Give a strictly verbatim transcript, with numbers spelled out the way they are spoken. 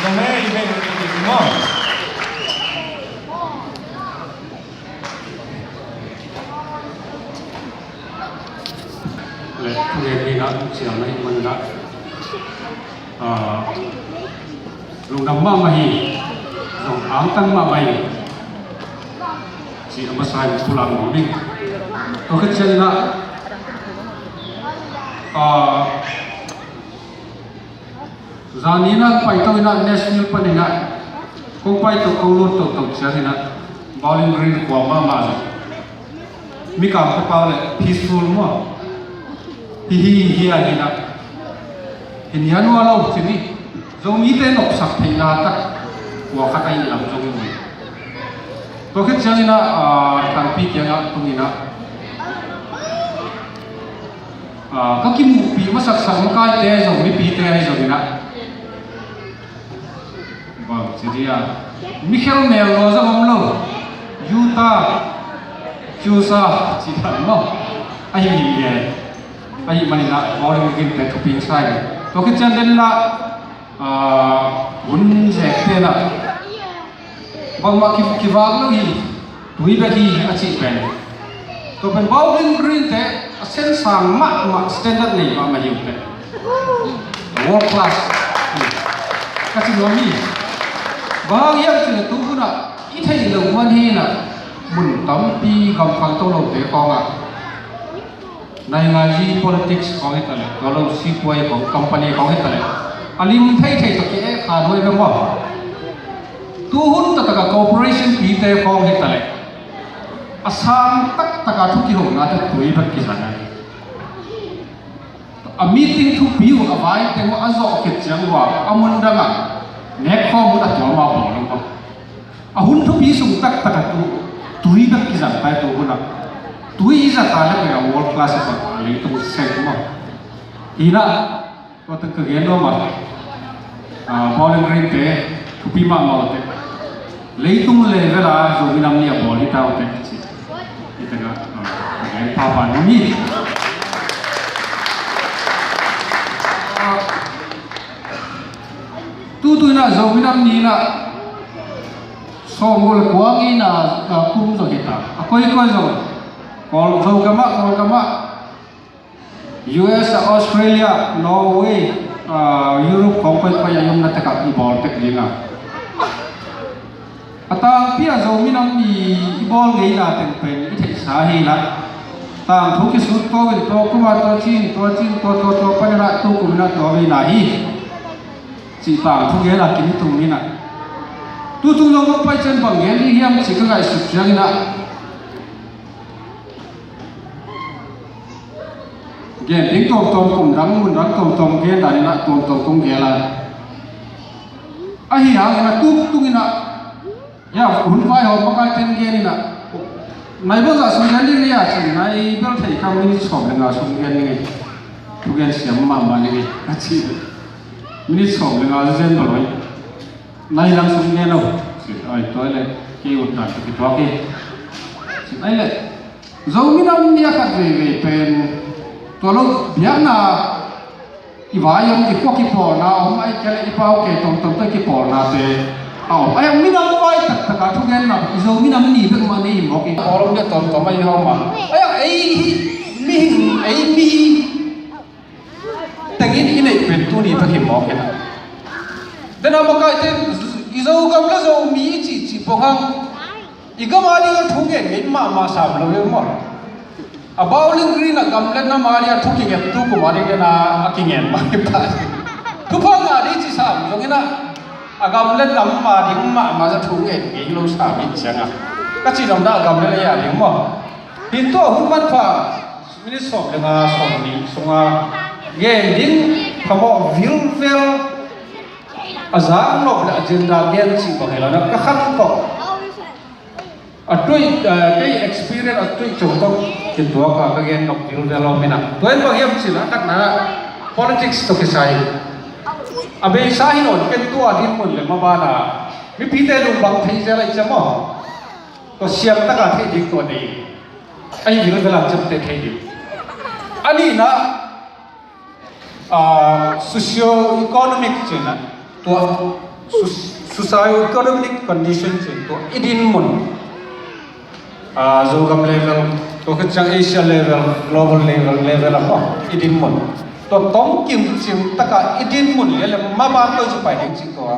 Le, thugen ni na, siang na hi man na. Ah, lungdam mahmah hi, zong angtang mahmah hi, ci a masa in pulak nuam ing. Tua khit ciangin ah, ah, zan ni na paito in ah Nashville panin ah kong paito kong lut toto ciangin ah Bowling Green kuamah mah zong Mikang pau le peaceful maw? Hi hi hi a hi na. Hi ni a nua lo ci ni. Zomite nopsak theihna tak kua khat a hi lam zong hi. Tua khit ciangin ah, ah, Thangpi kiangah tungin ah, ah, ka kimuhpih masaksak makaite zong mipite ahi zongin ah, bang ci dia, mi khel mel lua zong om lo. Utah, Tulsa, ci khat maw? Ahi hi ve. Ahi manin ah Bowling Green te thupi sa hi. Tua khit ciang den la, ah, hun zek te na bangmah ki, kivak lo hi. Tui bek hi a cih pen, tua pen Bowling Green te a sen sang mahmah, standard nei mahmah hi uh teh. World class. Ka ci nuam hi. Bang hang hiam cih leh tu hunah i theih loh man hi inah mun tampi gam khangto lote khawngah nainganzi politics khawng hi taleh, tua lo sipuai khawng, company khawng hi taleh, a lim theithei tawh ki-eh kha duai bek maw? Tuhun taktak a cooperation pite khawng hi taleh, a sang taktak a thu kihonate tui bek kizang a hi. A meeting thupi uh a vai teng uh a zawh khit ciang uh a, a mun dang a nek khawm uh a tuam a bawl uh. A hun thupi sung taktak a tu, tui bek kizang tai tu hun a. Tui i zat a le pei a world class a bang a leitung seng maw? Hi na, tua tak ka gen nuam a. Ah, Bowling Green te, thupi mahmah uh teh. Leitung level a Zomi Nam Ni a bawl hi ta uh teh, ci. Hi teh ka, ah, ka gen phapha nuam hi. Ah, tutu inah Zomi Nam Ni inah sawmguk le kua ngeina, ah, kum zaw hi ta. A koikoi zaw. Kawl, Zogam ah, Kawlgam ah, U S ah, Australia, Norway, ah, Europe khawng koikoi a i omna tek ah i bawl tek ding a. A tangpi a Zomi Nam Ni i bawl ngeina teng pen i theihsa hi inah, tangthu kisut ko in tua kum a tua cin, tua cin, tua, tua, tua pan inah tu kum inah tua veina hi. Cih tangthu gen a kinitung inah. Tutung zong kong pai ciang bang gen ding hiam cih ka ngaihsut ciang inah, gen ding tuamtuam, kum dang mun dang tuamtuam gen dan inah tuamtuam kong gen a. Ahi hangin a tuktung inah, ya, hun vaihawm makaite in gen inah, nai bangzah sung gen ding ni a ci, nai bel thei ka, minute sawm le nga sung gen ding hi. Thugen siam mahmah ding hi a ci. Minute sawm le nga zen bel hoi. Nai lang sung gen lo. Ci, ai, tua le kei ut dan ka kituak hi. Ci, ai le. Zomi Nam Ni a khat veivei pen tua lo biakna i vai om, i khua kipawlna om, ahih kei leh i pau kei tomtom tawh i kipawlnate a om. Ai, minam vai taktak a thugenna i Zomi Nam Ni bek mah nei hi mawk in, pawl om deuh tomtom ahi hawm a. Ai, ei hi, mihing, ei mi tengin i neih pen tuni bek hi mawk in a. Dena makaite i Zogam le Zomi i cihcih pawh hang i gam a ding a thu ngen ngen mahmah sam lo hi maw? A Bowling Green a gamlet nam a ding a thu kingen tu kum a ding dena a kingen mah hi pah. Thupha ngah ding ci sam zongin a, a gamlet nam a ding mahmah za thu ngen ngen lo sam in ciang a, ka ci dong dah a gamlet a ding maw? Hin tua hun manpha minute sawm le nga, sawm nih sunga gen ding phamawh vilvel, a zak nop le agenda gen cih bang hi lo na ka khan tawh. A tui, eh, kei experience a tui cong tawh kituak a ka gen nop vilvel om in a. Tua in bang hiam cih leh a khatna politics tawh kisai. A beisa hi nawn ken tua dinmun le maban a mipite lung bang thei zel a i ciam aw. Tua siam taka thei ding tua nei. Ahi vilvel a ciamteh thei ding. A nihna, ah, socio-economic cihna, tua Socio-economic condition cih tua i dinmun, Zogam level, tua khit ciang Asia level, global level, level a i dinmun, tua tawh kimcing takin i dinmun lian le maban tawh i pai ding cih tua.